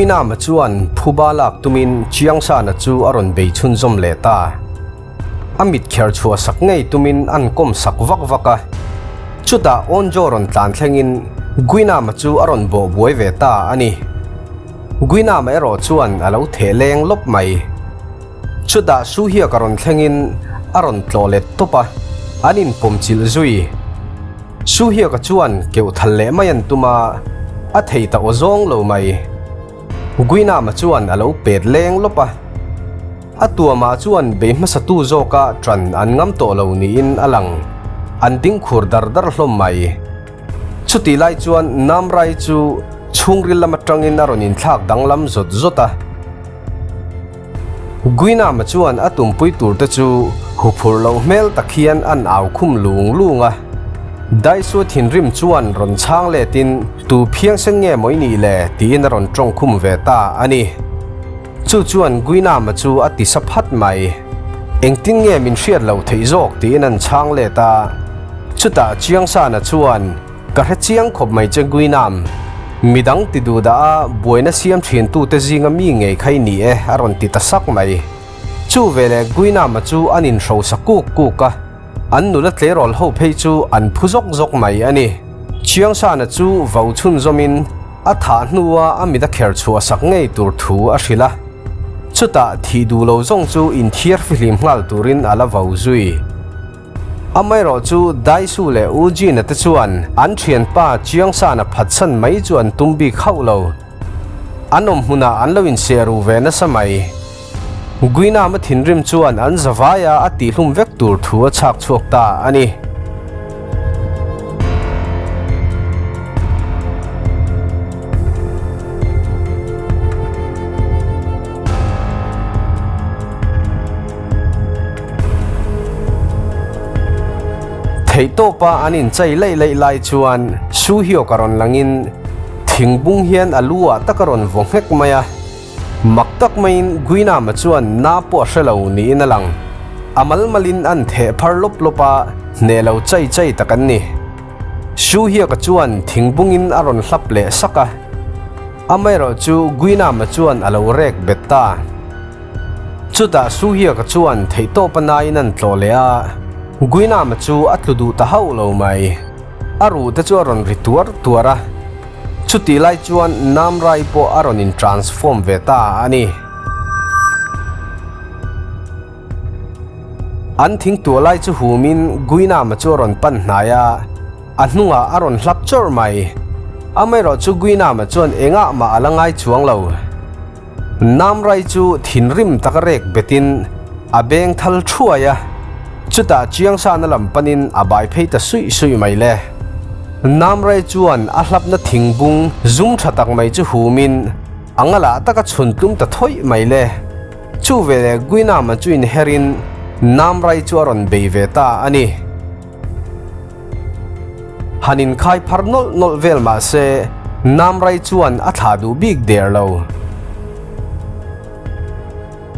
Guinam-a chuan phuba lak tumin Chiangsana chu a rawn bei chhunzawm leh ta. A mit kher chhuah sak ngei tumin an kawm sak vak vak a. Chutah Onjo rawn tlan thlengin Guinam-a chu a rawn bawh buai ve ta a ni. Guinam-a erawh chuan a lo theh leng lawp mai. Chutah Suhiak a rawn thlengin a rawn tlawh let tawp a, an inpawm chilh zui. Suhiaka chuan keuh thal leh mai an tum a, a thei ta aw zawng lo mai. Guinama chuan a lo pet leng lawp a. A tuamah chuan bei hmasatu zawka ṭan an ngam tawh lo niin a lang. An ding khur dar dar hlawm mai. Chutih lai chuan Namrai chu chhungril lam aṭangin a rawn inthlak danglam zawt zawt a. Guinama chuan a tumpui turte chu huphurh loh hmel tak hian an au khum lung lung a. Daisua thinrim chuan rawn chhang letin tu phiangsen nge maw i nih le tiin a rawn tawng khum ve ta a ni. Chu chuan Guinama chu a ti sa phat mai. Engtin nge min hriat loh theih zawk tiin an chhang let a. Chutah Chiangsana chuan Ka hre chiang khawp mai che Guinam. Midang ti duh dah a, buaina siam thin tute zinga mi ngei kha i ni e, a rawn ti ta sak mai. Chu veleh Guinam-a chu an inhrosa kuk kuk a, an nula tleirawl ho phei chu an phu zawk zawk mai a ni. Chiangsana chu vo chhunzawmin a thah hnua a mit a kher chhuah sak ngei tur thu a hrilh a. Chutah thih duh lo zawng chu inthiar fihlim nghal turin a la vo zui. Amaherawh chu Daisu leh U Jin-a te chuan an thianpa Chiangsana phatsan mai chu an tum bik hauh lo. An awm hmunah an lo inseh ru ve nasa mai. Guinam-a thinrim chuan an zavaia a tihhlum vek tur thu a chhak chhuak ta a ni. Theihtawpa an inchei laih laih lai chuan Su Hyuk a rawn langin thing bung hian a lu ah tak a rawn vaw nghek mai a. Mak tak maiin Guinam-a chuan na pawh a hre lo niin a lang. A mal malin an theh phar lawp lawp a, hneh lo chai chai tak an ni. Su Hyuk-a chuan thing bungin a rawn hlap leh sak a. Amaherawhchu Guinam-a chuan a lo rek bet ta. Chutah Suhiaka chuan theihtawp a nain an tlawh leh a, Guinama chu a tlu duh ta hauh lo mai. A ruh te chu a rawn ri tuar tuar a, chutih lai chuan Namrai pawh a rawn in transform ve ta a ni. An thing tuah lai chu humin Guinama chu a rawn pan hnai a, a hnungah a rawn hlap chawrh mai. Amaherawhchu Guinama chuan engah mah a la ngai chuang lo. Namrai chu thinrim taka rek betin a beng thal thuai a, chutah Chiangsana lam panin a bai phei ta suih suih mai le. Namrai chuan a hlapna thingbung zum tha tak mai chu humin a ngalah taka chhun tlum ta thawih mai le. Chu veleh Guinama chu inherin Namrai chu a rawn bei ve ta a ni. Han inkhai phar nawlh nawlh vel mah se Namrai chuan a thlah duh bik der lo.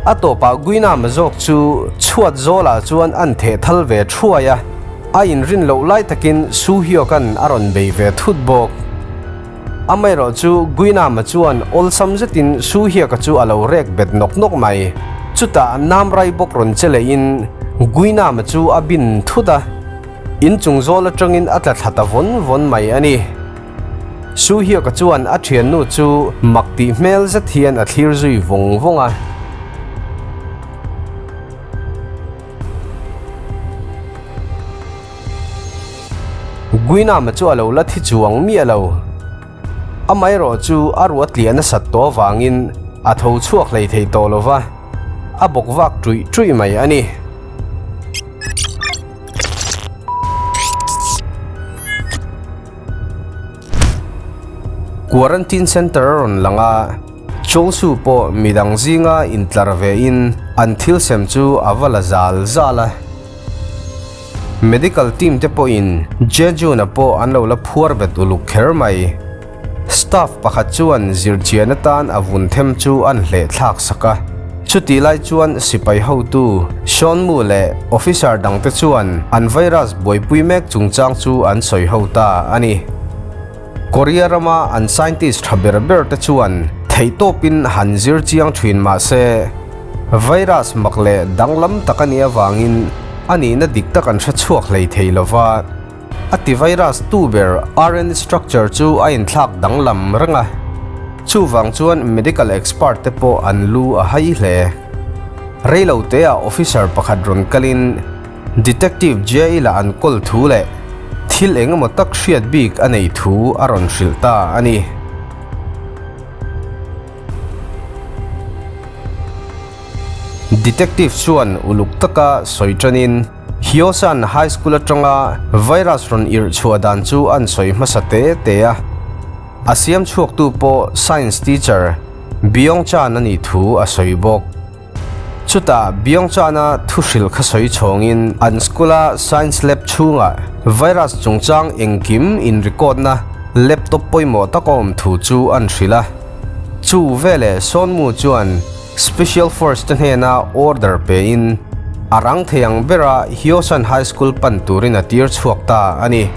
A tawpah Guinama zawk chu chhuat zawlah chuan an theh thal ve thuai a, a inrin loh lai takin Su Hyuk-a'n a rawn bei ve thut bawk. Amaherawh chu Guinama chuan awlsam zetin Su Hyuk-a chu a lo rek bet nawk nawk mai. Chutah Namrai bawk rawn che lehin Guinama chu a bin thut a. In chung zawl atangin a tla thla ta vawn vawn mai a ni. Su Hyuk-a chuan a thiannu chu mak tih hmel zet hian a thlir zui vawng vawng a. Guinam-a chu a lo la thi chuang miah lo. Amaherawh chu a ruah tliah nasat tawh avangin a tho chhuak hlei thei tawh lo va, a bawk vak ṭuih ṭuih mai a ni. Quarantine Centre a rawn lang a, Chawlsu pawh midang zinga intlar vein an thil sem chu a va la zal zal a. Medical team te pawhin Jejun-a pawh an lo la phuar bet uluk kher mai. Staff pakhat chuan zirchian atan a vun them chu an hleh thlak sak a. Chutih lai chuan sipai hotu Sean Mu leh officer dangte chuan an virus buaipui mek chungchang chu an sawi ho ta a ni. Korea rama an scientist tha ber ber te chuan. Theihtawpin han zir chiang thin mah se, virus mak leh danglam tak a nih avangin a nihna dik tak an hre chhuak hlei thei lo va. A ti virus tu ber RNA structure chu a inthlak danglam reng a, chuvang chuan medical expert te pawh an lu a hai hle. Reiloteah officer pakhat rawn kalin Detective Jail-a an kawl thu leh thil eng emaw tak hriat bik a nei thu a rawn hrilh ta a ni. Detective chuan uluk taka sawi tanin Hyosan High School atanga virus rawn irh chhuah dan chu an sawi hmasa te te a. A siam chhuaktu pawh Science teacher Byung Chan a nih thu a sawi bawk. Chutah Byung-Chana thu hrilh kha sawi chhawngin an school-a science lab chhungah virus chungchang engkim in-record-na laptop pawimawh tak a awm thu chu an hrilh a. Chu veleh Sawnmu chuan Special Force te hnena order pein a rang thei ang bera Hyosan High School pan turin a tir chhuak ta a ni.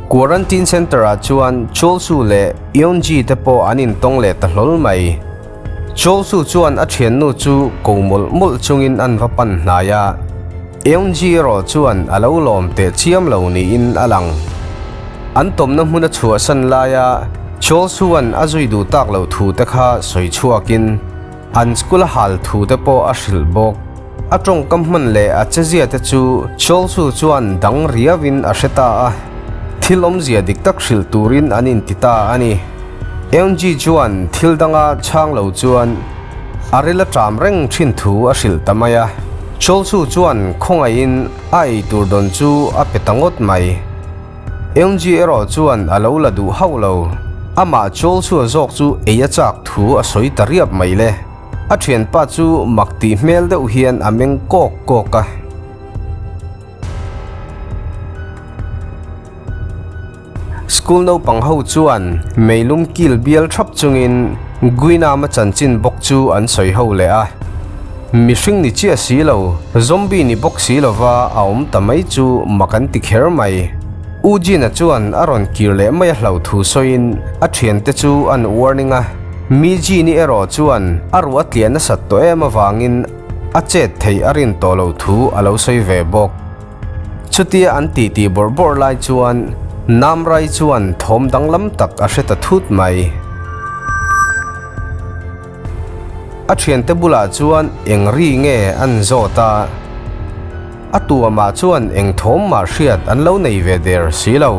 Quarantine Centre ah chuan Cholsu leh Eunji te pawh an intawng leh ta hlawl mai. Cholsu chuan a thiannu chu ko mawlh mawlh chungin an va pan hnai a, Eunji erawh chuan a lo lawm teh chiam lo niin a lang. An tawmna hmun a chhuahsan laia Cholsu-a'n a zui duh tak loh thu te kha sawi chhuakin, An school a hal thu te pawh a hrilh bawk. A tawngkam hman leh a chezia te chu Cholsu chuan dang riauin a hre ta a, thil awmzia dik tak hrilh turin an inti ta a ni. Eunji chuan thil danga chhang lo chuan a ril a ṭam reng ṭhin thu a hrilh ta mai a. Cholsu chuan khawngaihin a eitur dawn chu a pe ta ngawt mai. Eunji erawh chuan a lo la duh hauh lo. Amah Cholsua zawk chu ei a chak thu a sawi ta riap mai le. A thianpa chu mak tih hmel deuh hian a meng kawk kawk a. School naupang ho chuan meilum kil bial thap chungin Guinam-a chanchin bawk chu an sawi ho leh a. Mihring ni chiah si lo, zombie ni bawk si lova a awm ta mai chu mak an ti kher mai. U Jin-a chuan a rawn kir leh mai a hlau thu sawiin a thiante chu an warning a, Mi Jin-i erawh chuan a ruah a tliah nasat tawh em avangin a chet theih a rin tawh loh thu a lo sawi ve bawk. Chutia an titi bawrh bawrh lai chuan Namrai chuan thawm danglam tak a hre ta thut mai. A thiante bulah chuan eng ri nge an zawt a, a tuamah chuan eng thawm mah hriat an lo nei ve der si lo.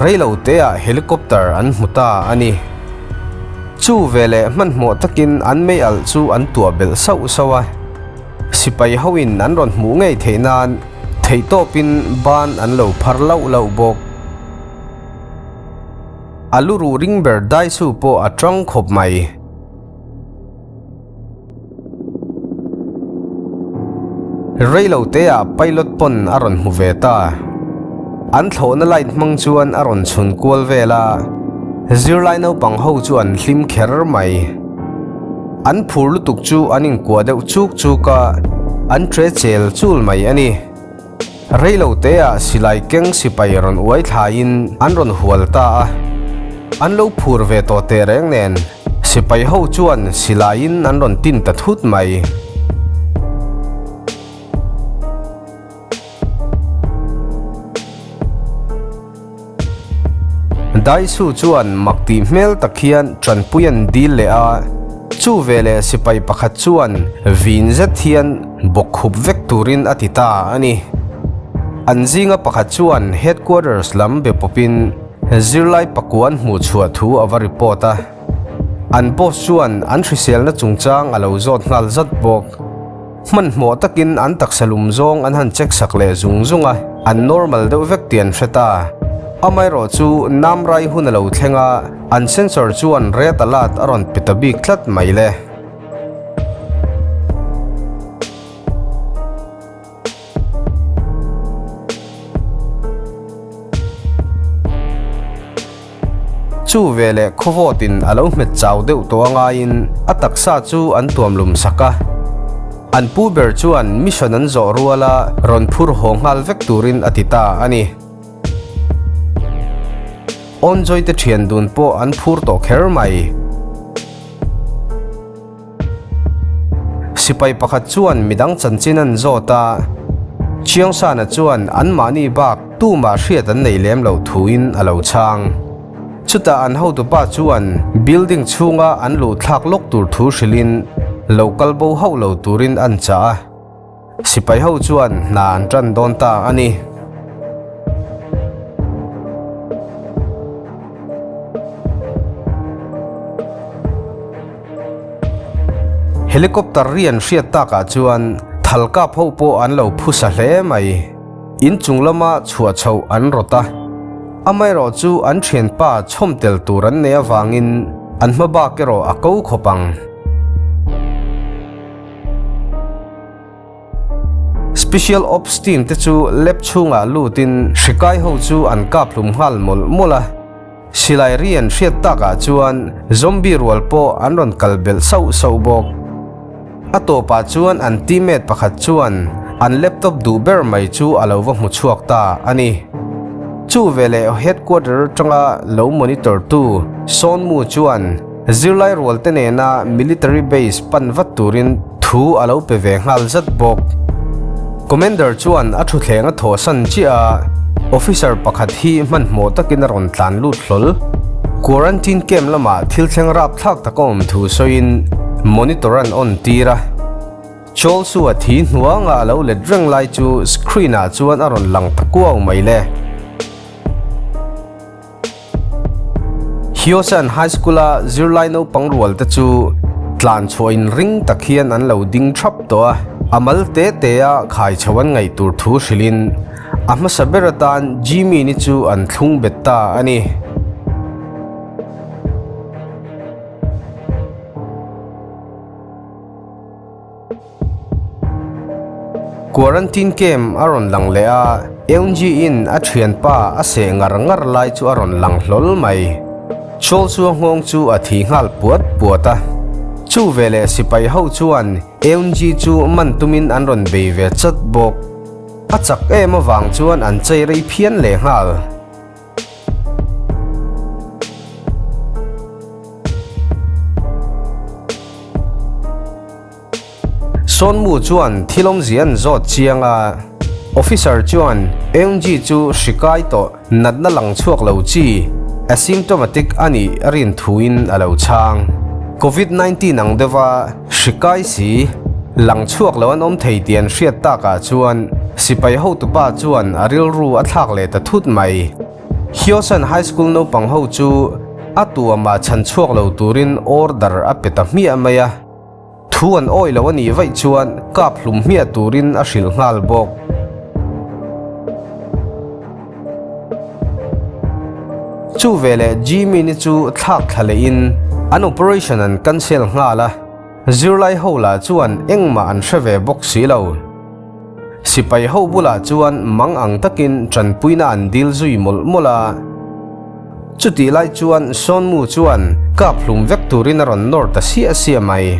Reiloteah helicopter an hmu ta a ni. Chu veleh hmanhmawh takin an mei alh chu an tuah belh sauh sauh a. Sipai hoin an rawn hmuh ngei theih nan theihtawpin ban an lo phar lauh lauh bawk. A lu ruh ring ber Daisu pawh a tang khawp mai. Reiloteah pilot pawn a rawn hmu ve ta. An thlawhna light hmang chuan a rawn chhun kual vel a, zirlai naupang ho chu an hlim kher mai. An phur lutuk chu an inkuah deuh chuk chuk a, an tre chel chul mai a ni. Reilo teah silai keng sipai rawn uai thlaiin an rawn hual ta a, an lo phur ve tawh teh reng nen sipai ho chuan silaiin an rawn tin ta thut mai. Daisu chuan mak tih hmel tak hian tanpui an dil leh a, chu veleh sipai pakhat chuan vin zet hian bawk khup vek turin a ti ta a ni. An zinga pakhat chuan headquarters lam be pawpin zirlai pakuan hmuh chhuah thu a va report a, an boss chuan an hriselna chungchang a lo zawt nghal zat bawk. Hmanhmawh takin an taksa lum zawng an han check sak leh zung zung a, an normal deuh vek tih an hre ta. Amaherawh chu Namrai hun a lo thleng a, an sensor chuan red alert a rawn pe ta bik tlat mai le. Chu veleh khawvawtin a lo hmet chau deuh tawh a ngaiin a taksa chu an tuam lum sak a. An pu ber chuan mission an zawh ruala rawn phur haw nghal vek turin a ti ta a ni. Awnjoy te thian dun pawh an phur tawh kher mai. Sipai pakhat chuan midang chanchin an zawt a, Chiangsana chuan anmahni bak tumah hriat an nei lem loh thuin a lo chhang. Chutah an hotupa chuan building chhunga an luh thlak lawk tur thu hrilhin lo kal bo hauh lo turin an chah a. Sipai ho chuan hna an tan dawn ta a ni. Helicopter ri an hriat takah chuan thal kap ho pawh an lo phusa hle mai. Inchung lama chhuah chhoh an rawt a, amaherawh chu an thianpa chhawm tel tur an nei avangin an hma bak erawh a ko khawp ang. Special Ops team te chu lab chhungah lutin hri kai ho chu an kap hlum nghal mawlh mawlh a, silai ri an hriat takah chuan zombie rual pawh an rawn kal belh sauh sauh bawk. A tawpah chuan an teammate pakhat chuan an laptop duh ber mai chu a lo va hmu chhuak ta a ni. Chu veleh headquarter atanga lo monitor tu Sawnmu chuan Zirlai rualte nena military base pan vat turin thu a lo pe ve nghal zat bawk. Commander chuan a thutthleng a thawhsan chiah a, officer pakhat hi hmanhmawh takin a rawn tlan lut hlawl. Quarantine camp lamah thil thleng rapthlak tak a awm thu sawiin monitor an on tir a. Chawl chu a thi hnuanga a lo let reng lai chu screen ah chuan a rawn lang ta kuau mai le. Hyosan High School-a zirlai naupang rual te chu tlan chhuah in ring tak hian an lo ding thap tawh a, a mal te te a khai chho an ngaih tur thu hrilhin a hmasa ber atan Jimmy ni chu an thlung bet ta a ni. Quarantine camp a rawn lang leh a, Eunji in a thianpa a seh ngar ngar lai chu a rawn lang hlawl mai. Chawl chu a nghawng chu a thi nghal puat puat a. Chu veleh sipai ho chuan Eunji chu man tumin an rawn bei ve chat bawk. A chak em avang chuan an chei rei phian leh nghal. Sawnmu chuan thil awmzia an zawt chiang a, Officer chuan Eunji chu hri kai tawh natna lang chhuak lo chi, asymptomatic, a nih a rin thuin a lo chhang. Covid 19 ang deuha hri kai si, lang chhuak lo an awm thei tih an hriat takah chuan sipai hotupa chuan a rilru a thlak leh ta thut mai. Hyosan High School naupang ho chu a tuamah chhan chhuak lo turin order a pe ta hmiah mai a, thu an awih lo a nih vaih chuan kap hlum hmiah turin a hrilh nghal bawk. Chu veleh Jimin-i chu thlak thla lehin an operation an cancel nghal a, zirlai ho lah chuan engmah an hre ve bawk si lo. Sipai ho bulah chuan mang ang takin tanpuina an dil zui mawlh mawlh a. Chutih lai chuan Sawnmu chuan kap hlum vek turin a rawn nawr ta siah siah mai.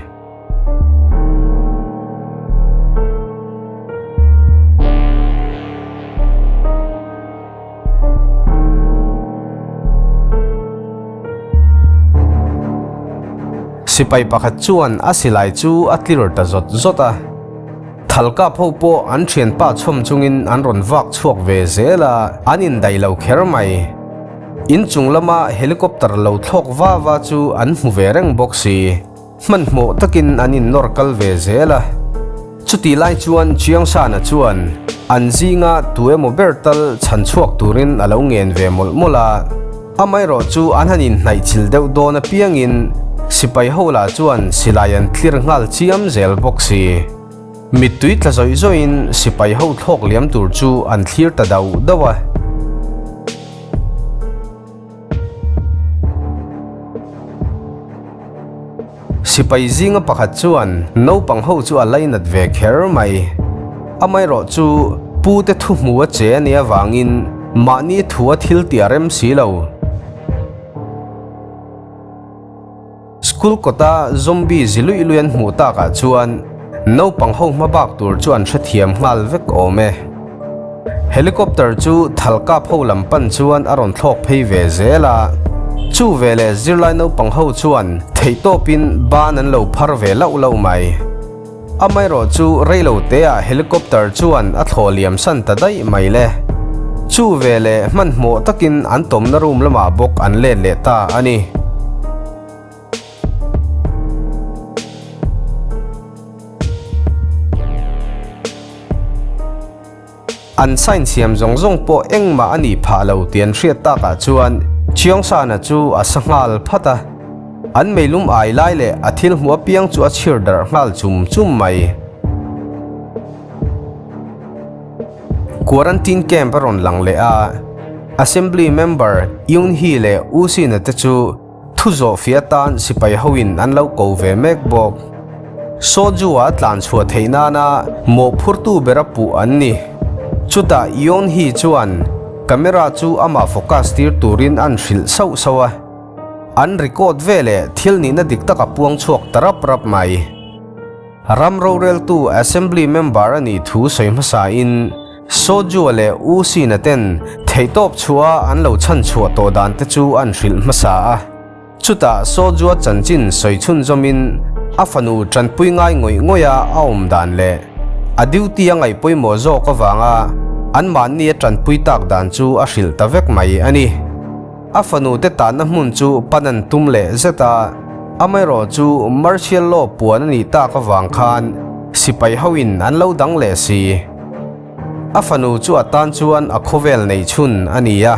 Sipai pakhat chuan a silai chu a tlir ta zawt zawt a. Thalkap ho pawh an thianpa chhawm chungin an rawn vak chhuak ve zel a, an indaih lo kher mai. Inchung lama helicopter lo thlawk va va chu an hmu ve reng bawk si. Hmanhmawh takin an innawr kal ve zel a. Chutih lai chuan Chiangsana chuan an zinga tu emaw ber tal chhan chhuak turin a lo ngen ve mawlh mawlh a. Amaherawh chu an han inhnaihchilh deuh dawn apiangin sipai ho lah chuan silai an tlir nghal chiam zel bawk si. Mittui tla zawih zawihin sipai ho thlawk liam tur chu an thlir ta dauh dauh a. Sipai zinga pakhat chuan naupang ho chu a lainat ve kher mai. Amaherawh chu pu te thu hmu a che a nih avangin mahni thu a thil tih a rem si lo. School kawta zombie zi luih luih an hmuh takah chuan naupang ho hmabak tur chu an hrethiam nghal vek awm e. Helicopter chu thal kap ho lam pan chuan a rawn thlawk phei ve zel a, chu veleh zirlai naupang ho chuan theihtawpin ban an lo phar ve lauh lauh mai. Amaherawh chu reilo teah helicopter chuan a thlawh liam san ta daih mai le. Chu veleh hmanhmawh takin an tawmna room lamah bawk an let leh ta a ni. An sign siam zawng zawng pawh engmah a nih phah lo tih an hriat takah chuan Chiangsana chu a sa nghal phat a. An meilum ai lai leh a thil hmuh apiang chu a chhir darh nghal chum chum mai. Quarantine camp a rawn lang leh a, Assembly member Yoon-hee leh Woo-sina te chu Thu zawh fih atan sipai hoin an lo ko ve mek bawk. Soju-a tlan chhuah theih nana mawhphurtu bera puh an ni. Chutah Yeon-hee chuan camera chu amah focus tir turin an hrilh sauh sauh a. An record veleh thil nihna dik tak a puang chhuak ta rap rap mai. Ram roreltu Assembly member a nih thu sawi hmasain Soju-a leh U Sina ten theihtawp chhuah an lo chhan chhuah tawh dan te chu an hrilh hmasa a. Chutah Soju-a chanchin sawi chhunzawmin a fanu tanpui ngai ngawih ngawih a a awm dan leh a duty a ngaih pawimawh zawk avanga anmahni a tanpui tak dan chu a hrilh ta vek mai a ni. A fanu te tanna hmun chu pan an tum leh zet a, amaherawh chu martial law puan a nih tak avang khan sipai hoin an lo dang leh si. A fanu chu a tan chuan a khawvel nei chhun a ni a,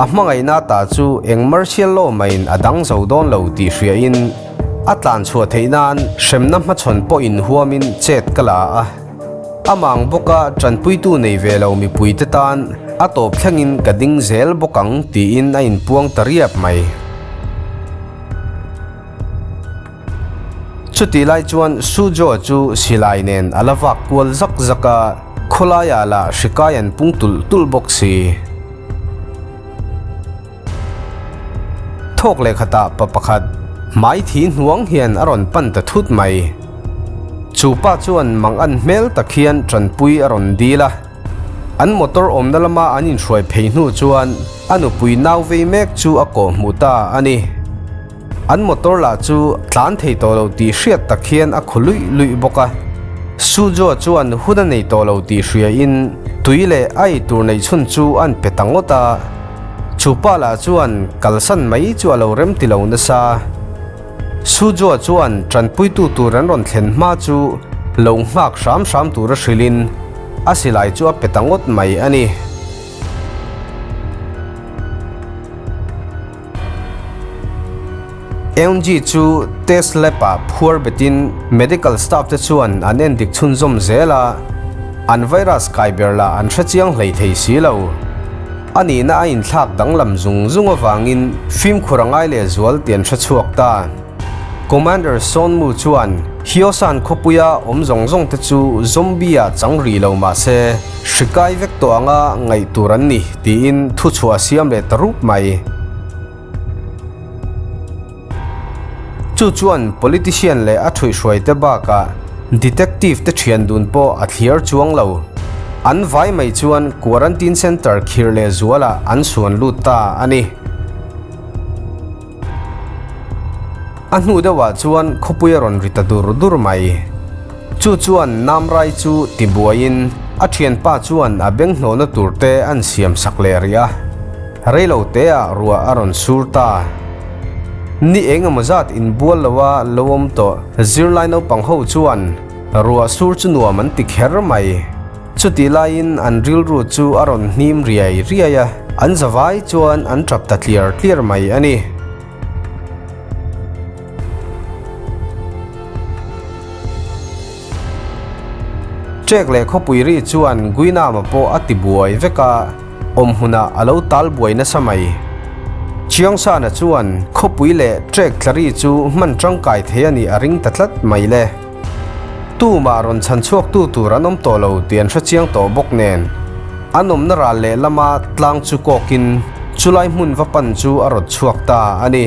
a hmangaihna ta chu eng martial law mahin a dang zo dawn lo tih hriain a tlan chhuah theih nan hremna hmachhawn pawh inhuamin chet ka la a. Amang bawka tanpuitu nei ve lo mipuite tan a tawp thlengin ka ding zel bawk ang tiin a inpuang ta riap mai. Chutih lai chuan Sujo chu silai nen a la vak kual zak zak a, khawlaiah lah hrikai an pung tulh tulh bawk si. Thawk leh khatah pa pakhat hmai thi hnuang hian a rawn pan ta thut mai. Chu pa chuan mang an hmel tak hian tanpui a rawn dil a. An motor awmna lama an inhruai phei hnu chuan a nupui nau vei mek chu a kawh hmuh ta a ni. An motor lah chu tlan thei tawh lo tih hriat tak hian a khaw luih luih bawk a. Sujo chuan hun a nei tawh lo tih hriain tui leh a ei tur neih chhun chu an pe ta ngawt a. Chu pa lah chuan kalsan mai chu a lo rem ti lo nasa. Sujo chuan tanpuitu tur an rawn thlen hma chu lo nghak hram hram tur a hrilhin a silai chu a pe ta ngawt mai a ni. Eunji chu test lab ah phuar betin medical staff te chuan an en dik chhunzawm zel a, an virus kai ber lah an hrechiang hlei thei si lo. A nihna a inthlak danglam zung zung avangin fimkhur a ngai leh zual tih an hrechhuak ta. Commander Sonmu chuan Hyosan khawpuia awm zawng zawng te chu zombie ah chang rih lo mah se hri kai vek tawh anga ngaih tur an ni tiin thuchhuah a siam leh ta rup mai. Chu chuan politician leh a thuihhruai te bakah detective te thian dun pawh a thliar chuang lo. An vai mai chuan quarantine centre khir leh zualah an suan lut ta a ni. A hnu deuhah chuan khawpui a rawn ri ta dur dur mai. Chu chuan Namrai chu tibuaiin a thianpa chuan a beng hnawhna tur te an siam sak leh rih a. Reilo teah ruah a rawn sur ta. Ni eng emaw zat inbual loa lo awm tawh zirlai naupang ho chuan ruah sur chu nuam an ti kher mai. Chutih laiin an rilru chu a rawn hnim riai riai a, an zavai chuan an tap ta tliar tliar mai a ni. Ṭek leh khawpui ri chuan Guinama pawh a ti buai vek a, awm hmunah a lo tal buai nasa mai. Chiangsana chuan khawpui leh ṭek tla ri chu hman ṭangkai thei a nih a ring ta tlat mai le. Tumah rawn chhan chhuaktu tur an awm tawh lo tih an hre chiang tawh bawk nen, an awmna ral leh lama tlang chu kawkin chulai hmun va pan chu a rawt chhuak ta a ni.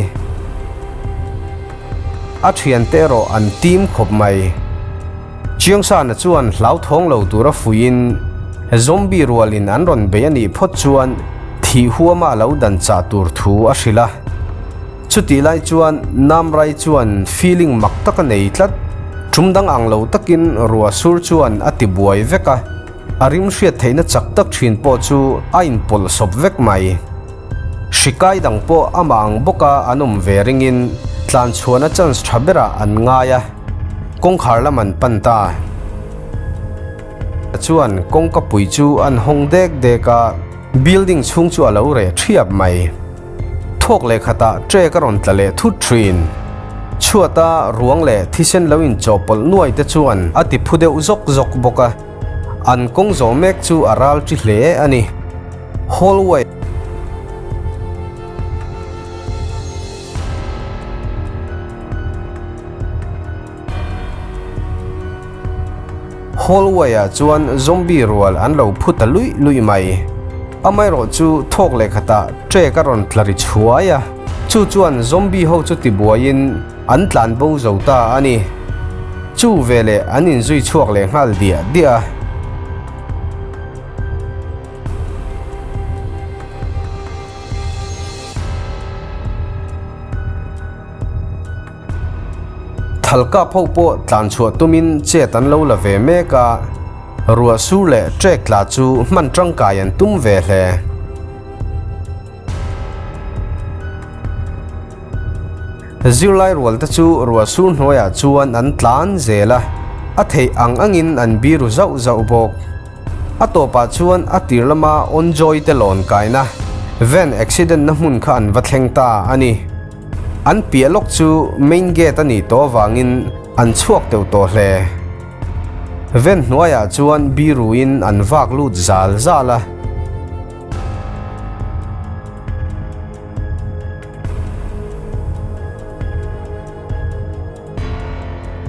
A thiante erawh an tim khawp mai. Chiangsana chuan hlauthawng lo tura fuiin zombie rualin an rawn bei a nih phawt chuan thih huama a lo dan chah tur thu a hrilh a. Chutih lai chuan Namrai chuan feeling mak tak a nei tlat. Tum dang ang lo takin ruah sur chuan a ti buai vek a, a rim hriat theihna chak tak thin pawh chu a inpawlh sawp vek mai. Hri kai dang pawh amah ang bawka an awm ve ringin tlanchhuahna chance tha berah an ngai a, kawngkhar lam an pan ta. Chuan kawngka pui chu an hawng dek dek a, building chhung chu a lo reh thiap mai. Thawk leh khatah trek a rawn tla leh thut thin. Chhuata ruang leh thisen lo inchawhpawlh nuai te chuan a ti phu deuh zawk zawk bawk a, an kawng zawh mek chu a ral chi hle a ni. Hallway. Hallway ah chuan zombie rual an lo phu ta luih luih mai. Amaherawh chu thawk leh khatah trek a rawn tla ri chhuai a, chu chuan zombie ho chu tibuaiin an tlan bo zo ta a ni. Chu veleh an inzui chhuak leh nghal diah diah a. Thalkap ho pawh tlan chhuah tumin chet an lo la ve mek a, ruah sur leh trek tla chu hman tangkai an tum ve hle. Zirlai rual te chu ruah sur hnuaiah chuan an tlan zel a, a theih ang angin an biru zauh zauh bawk. A tawpah chuan a tir lama Onjoy te lawn kaina van accident na hmun kha an va thleng ta a ni. An piah lawk chu main gate a nih tawh avangin an chhuak teuh tawh hle. Van hnuaiah chuan biruin an vak lut zal zal a.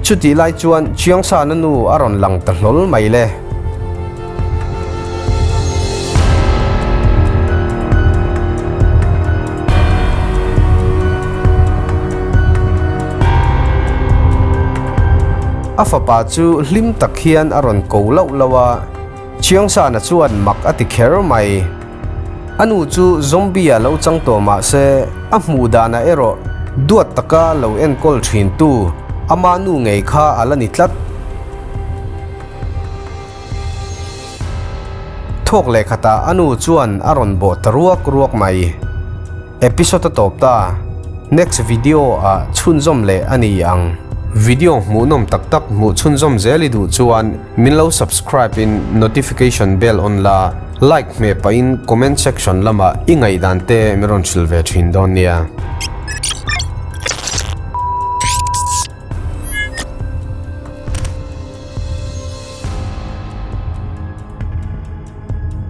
Chutih lai chuan Chiangsana nu a rawn lang ta hlawl mai le. A fapa chu hlim tak hian a rawn ko lauh lauh a, Chiangsana chuan mak a ti kher mai. A nu chu zombie-a lo chang tawh mah se, a hmuh danah erawh duat taka lo enkawl thintu ama nu ngei kha a la ni tlat. Thawk leh khatah a nu chuan a rawn bawh ta ruak ruak mai. Episode a tawp ta, next video ah chhunzawm leh a ni ang. Video hmuhnawm tak tak hmuh chhunzawm zel i duh chuan min lo subscribe in notification bell on la, like hmeh pahin comment section lamah i ngaihdan te min rawn hrilh ve thin dawn nia.